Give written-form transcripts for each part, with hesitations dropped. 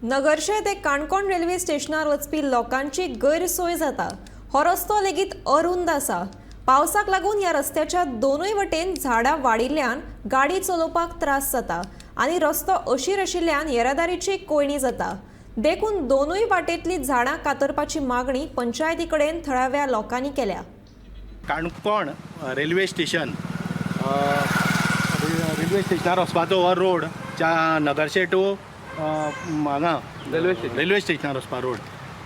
नगर्शे ते काणकोण रेल्वे स्टेशनार वचपी लोकांची गैरसोय जाता. हो रस्तो लेगीत अरुंद आसा. पावसाक लागून ह्या रस्त्याच्या दोनूय वटेन झाडां वाडिल्ल्यान गाडी चलोवपाक त्रास जाता आनी रस्तो अशीर आशिल्ल्यान येरादारीची कोंयडी जाता. देखून दोनूय वाटेंतलीं झाडां कातरपाची मागणी पंचायती कडेन थळाव्या लोकांनी केल्या. काणकोण रेल्वे स्टेशन, रेल्वे स्टेशनार वचपाचो हो रोड च्या नगरशे टू हांगा रेल्वे स्टेशन. रेल्वे स्टेशनार वचपा रोड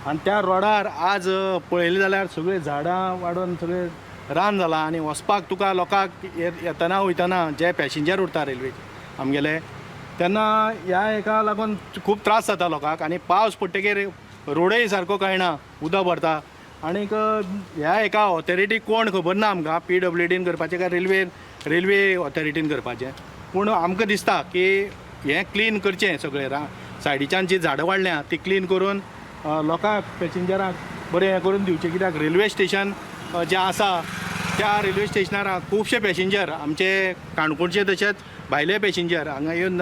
आनी त्या रोडार आज पळयलें जाल्यार सगळीं झाडां वाडोवन सगळें रान जालां आनी वचपाक तुका लोकांक येतना वयतना जे पॅसेंजर उरता रेल्वेचे आमगेले तेन्ना ह्या हेका लागून खूब त्रास जाता लोकांक. आनी पावस पडटकीर रोडय सारको कळना, उदक भरता. आनीक ह्या हेका ऑथॉरिटी कोण खबर ना आमकां, पीडब्ल्यूडीन करपाचें काय रेल्वे ऑथॉरिटीन करपाचें, पूण आमकां दिसता की हें क्लीन करचें सगळें. सायडीच्यान जीं झाडां वाडल्यां ती क्लीन करून लोकांक पॅसेंजरांक बरें हें करून दिवचें, कित्याक रेल्वे स्टेशन जें आसा त्या रेल्वे स्टेशनार खुबशे पॅसेंजर आमचे काणकोणचे तशेंच भायले पॅसेंजर हांगा येवन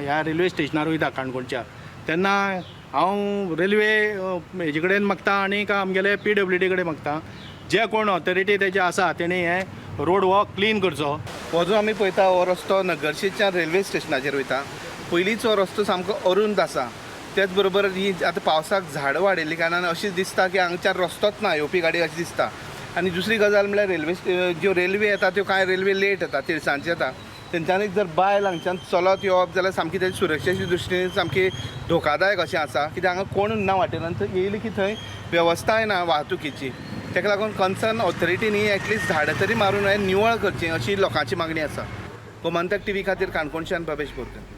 ह्या रेल्वे स्टेशनार वयता काणकोणच्या. तेन्ना हांव रेल्वे हेजे कडेन मागता आनी आमगेले पीडब्ल्यूडी कडेन मागता, जे कोण ऑथॉरिटी तेजे आसा तेणी हे रोड हो क्लीन करचो. हो जो आमी पळयता हो रस्तो नगरशेच्या रेल्वे स्टेशनाचेर वयता. पयलींच हो रस्तो सामको अरुंद आसा. तेच बरोबर ही आतां पावसाक झाडां वाडिल्ली कारणान अशें दिसता की हांगच्यान रस्तोच ना, येवपी गाडी अशें दिसता. आनी दुसरी गजाल म्हणल्यार रेल्वे ज्यो रेल्वे येता त्यो कांय रेल्वे लेट येता, तिळसांजचे येता. तेंच्यांनी जर बायल हांगच्यान चलत येवप जाल्यार सामकी तेजी सुरक्षेच्या दृश्टीन सामकी धोकादायक अशें आसा, कित्याक हांगा कोण ना वाटेन आनी थंय येयली की थंय वेवस्थाय ना वाहतुकीची. ताका लागून कन्सर्न ऑथॉरिटीनी एटलिस्ट झाडां तरी मारून हें निवळ करचें अशी लोकांची मागणी आसा. गोमंतक टीव्ही खातीर काणकोणच्यान भवेश बोरकर.